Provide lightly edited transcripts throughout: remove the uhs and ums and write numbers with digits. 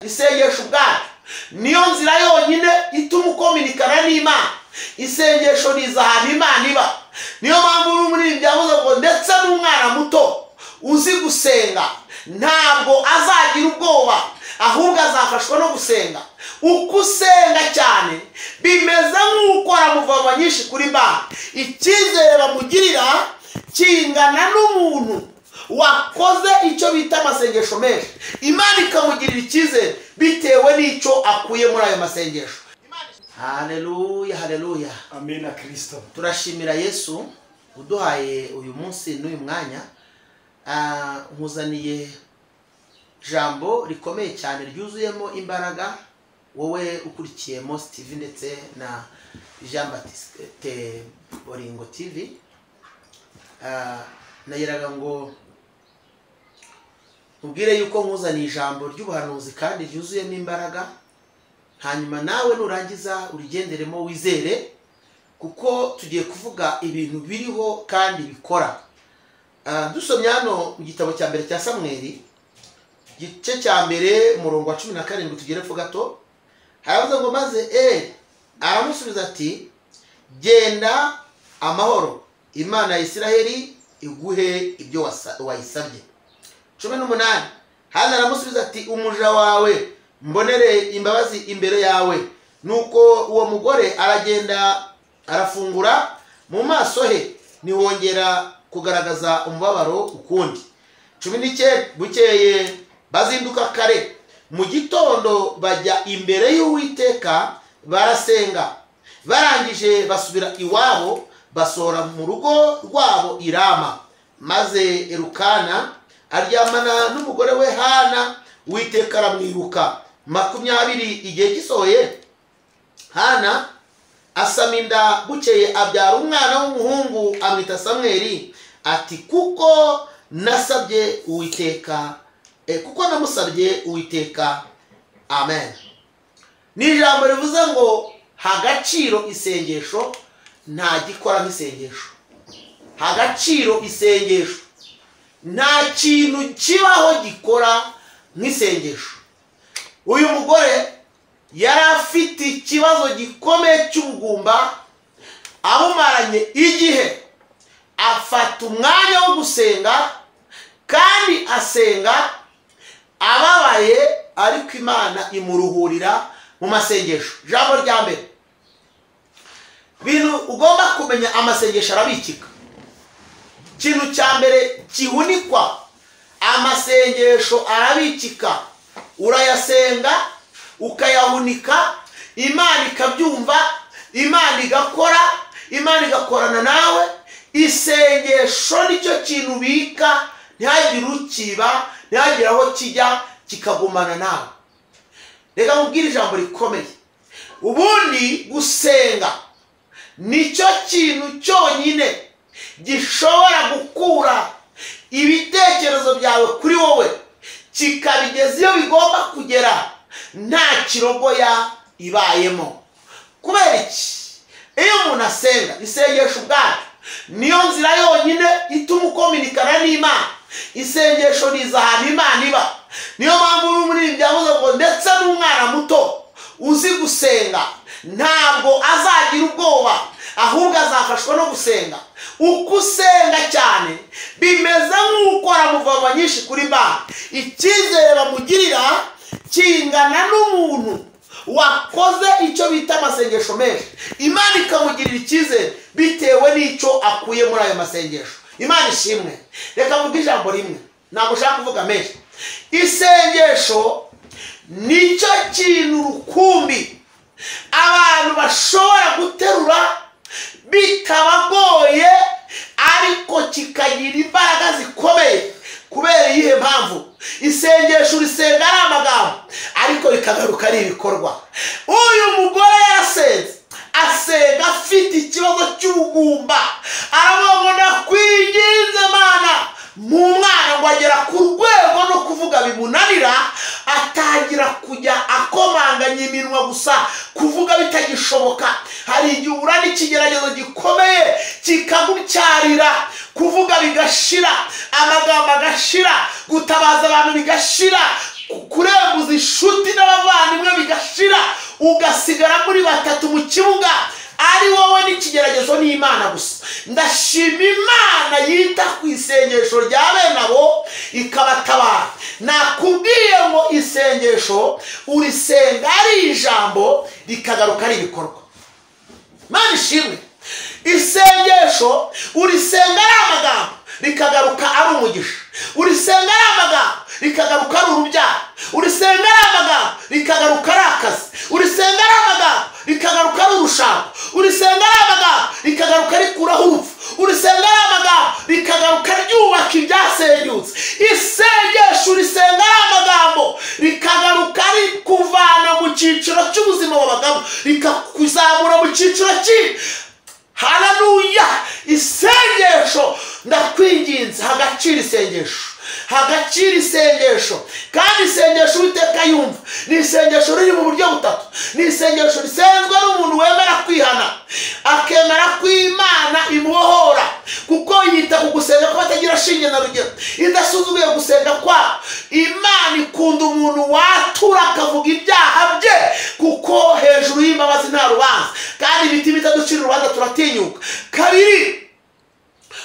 Isengesho ubwaryo niyo nzira yonyine ituma ukominikana n'Imana. Isengesho riza ahantu Imana iba. Niyo mpamvu n'umuririmbyi yavuze ngo ndetse n'umwana muto uzi gusenga ntabwo azagira ubwoba, ahubwo azafashwa no gusenga. Uko usenga cyane bimeze nk'ukora muvoma nyinshi kuri banki. Icyizere bamugirira kingana n'umuntu wakoze icyo bita amasengesho menshi, Imana ikamugirira icyizere bitewe n'icyo akuye muri ayo masengesho. Haleluya, haleluya, amina. Kristo, turashimira Yesu uduhaye uyu munsi n'uyu mwanya. Nkuzaniye jambo rikomeye cyane ryuzuyemo imbaraga, wowe ukurikiye Mos TV ndetse na Jean Baptiste Boringo TV. Nagiraga ngo ubwire yuko nkuzaniye ijambo ry'ubuhanuzi kandi ryuzuyemo imbaraga, hanyuma nawe nurangiza urigenderemo wizere, kuko tugiye kuvuga ibintu biriho kandi bikora. Dusomye hano mu gitabo cya mbere cya Samweli, gice cya mbere umurongo wa 17 tugere pfo gato, haravuze ngo maze Eli aramusubiza ati genda amahoro, Imana ya Isiraheli iguhe ibyo wayisabye. 18 Hana aramusubiza ati umuja wawe mbonere imbabazi imbere yawe. Nuko uwo mugore aragenda arafungura mu maso he, ntihongera kugaragaza umubabaro ukundi. 19 bukeye bazinduka kare mu gitondo bajya imbere y'Uwiteka barasenga, barangije basubira iwabo, basohora mu rugo rwabo i Rama. Maze Elukana aryamana n'umugore we Hana, Uwiteka aramwibuka. 20 igihe gisohoye Hana asama inda, bukeye abyara umwana w'umuhungu amwita Samweli, ati kuko nasabye Uwiteka, kuko namusabye Uwiteka. Amen. Ni ijambo rivuze ngo hagaciro isengesho, nta gikora nk'isengesho. Hagaciro isengesho, nta kintu kibaho gikora nk'isengesho. Uyu mugore yari afite ikibazo gikomeye cy'ubugumba, abumaranye igihe, afata umwanya wo gusenga kandi asenga ababaye, ariko Imana imuruhurira mu masengesho. Ijambo rya mbere, bintu ugomba kumenya, amasengesho arabikika. Ikintu cya mbere kihunikwa, amasengesho arabikika. Urayasenga ukayahunika, Imana ikabyumva, Imana igakora, Imana igakorana nawe. Isengesho nicyo kintu ubika, ntihagire ukiba, ntihagire aho kijya, kikagumana nawe. Reka nkubwire ijambo rikomeye. Ubundi gusenga nicyo kintu cyonyine gishobora gukura ibitekerezo byawe kuri wowe, kikabigeza iyo bigomba kugera, nta kirogoya ibayemo. Kubera iki? Iyo umuntu asenga, isengesho ubwaryo niyo nzira yonyine ituma ukominikana n'Imana. Isengesho riza ahantu Imana iba. Niyo mpamvu n'umuririmbyi yavuze ngo ndetse n'umwana muto uzi gusenga ntabwo azagira ubwoba, ahubwo azafashwa no gusenga. Uko usenga cyane bimeze nk'ukora muvoma nyinshi kuri banki. Icyizere bamugirira kingana n'umuntu wakoze icyo bita amasengesho menshi, Imana ikamugirira icyizere bitewe n'icyo akuye muri ayo masengesho. Imana ishimwe. Reka mvuge ijambo rimwe, ntabwo ushaka kuvuga menshi. Isengesho nicyo kintu rukumbi abantu bashobora guterura bitabagoye, ariko kikagira imbaraga zikomeye. Kubera iyihe mpamvu? Isengesho urisenga ari amagambo, ariko rikagaruka ari ibikorwa. Uyu mugore yarasenze, asenga afite ikibazo cy'ubugumba, aravuga ngo ndakwinginze Mana, mu mwana ngo agera ku rwego no kuvuga bimunanira, atangira kujya akomanganya iminwa gusa, kuvuga bitagishoboka. Hari igihe uhura n'ikigeragezo gikomeye kikagucyarira, kuvuga bigashira, amagambo agashira, gutabaza abantu bigashira, kurembuza inshuti ugasigara muri batatu mu kibuga, ari wowe n'ikigeragezo n'Imana gusa. Ndashima Imana yita ku isengesho rya bene abo ikabatabara. Nakubwiye ngo isengesho urisenga ari ijambo rikagaruka ari ibikorwa. Imana ishimwe. Isengesho urisenga ari amagambo rikagaruka ari umugisha. Urisenga ari amagambo rikagaruka ari urubyaro. Urisenga ari amagambo rikagaruka ari akazi. Urisenga ari amagambo rikagaruka ari urushako. Urisenga ari amagambo rikagaruka rikuraho urupfu. Urisenga ari amagambo rikagaruka ryubaka ibyasenyutse. Isengesho urisenga ari amagambo rikagaruka rikuvana mu cyiciro cy'ubuzima wabagamo rikakuzamura mu cyiciro cy'indi. Haleluya! Isengesho ndakwinginze, hagacira isengesho, hagacira isengesho. Kandi isengesho Uwiteka yumva ni isengesho riri mu buryo butatu. Ni isengesho risenzwe n'umuntu wemera kwihana, akemera ko Imana imubohora, kuko yita ku gusenga ko batagira shinge na rugero, idasuzuguye gusenga kwabo. Imana ikunda umuntu watura akavuga ibyaha bye, kuko hejuru y'imbabazi nta rubanza, kandi imitima itaducira urubanza turatinyuka. Kabiri,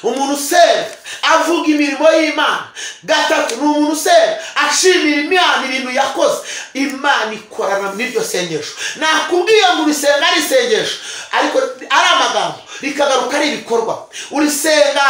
umuntu usenga avuga imirimo y'Imana. Gatatu, ni umuntu usenga ashimira Imana ibintu yakoze. Imana ikorana n'iryo sengesho. Nakubwiye ngo urisenga ari isengesho, ariko ari amagambo rikagaruka ari ibikorwa. Urisenga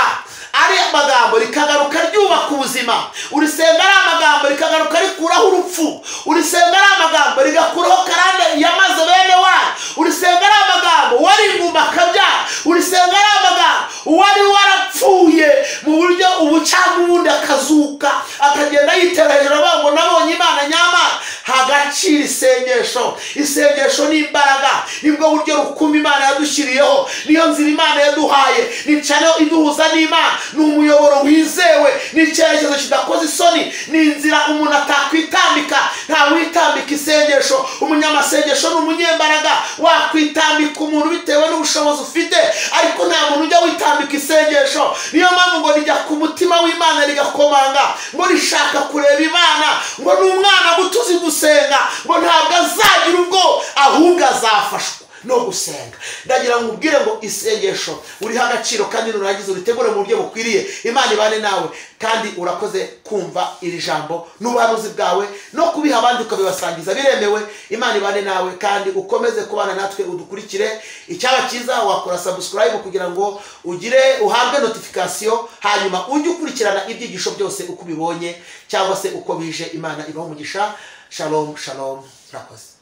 ari amagambo rikagaruka ryubaka ubuzima. Urisenga ari amagambo rikagaruka rikuraho urupfu. Urisenga ari amagambo rigakuraho karande yamaze bene wanyu. Urisenga ari amagambo wari ingumba akabyara. Urisenga ari amagambo wari warapfuye mu buryo ubu cyangwa ubundi akazuka, akagenda yitera hejuru avuga ngo nabonye Imana nyamara. Hagacira isengesho. Isengesho ni imbaraga, nibwo buryo rukumi Imana yadushyiriyeho, niyo nzira Imana yaduhaye, ni channel iduhuza n'Imana, ni umuyoboro wizewe, ni icyerekezo kidakoze isoni, ni inzira umuntu atakwitambika. Nta witambika isengesho. Umunyamasengesho ni umunyembaraga, wakwitambika umuntu bitewe n'ubushobozi ufite, ariko nta muntu ujya witambika isengesho. Niyo mpamvu ngo rijya ku mutima w'Imana rigakomanga, ngo rishaka kureba Imana, ngo ni umwana muto uzi gusenga, ngo ntabwo azagira ubwo, ahubwo azafashwa no gusenga. Ndagira ngo ubwire ngo isengesho uriha agaciro, kandi nurangiza uritegure mu buryo bukwiriye. Imana ibane nawe, kandi urakoze kumva iri jambo n'ubuhanuzi bwawe no kubiha abandi ukabibasangiza, biremewe. Imana ibane nawe kandi ukomeze kubana natwe, udukurikire. Icyaba cyiza wakora subscribe kugira ngo ugire uhabwe notification, hanyuma ujye ukurikirana ibyigisho byose uko ubibonye cyangwa se uko bije. Imana ibahe umugisha. Shalom, shalom. Murakoze.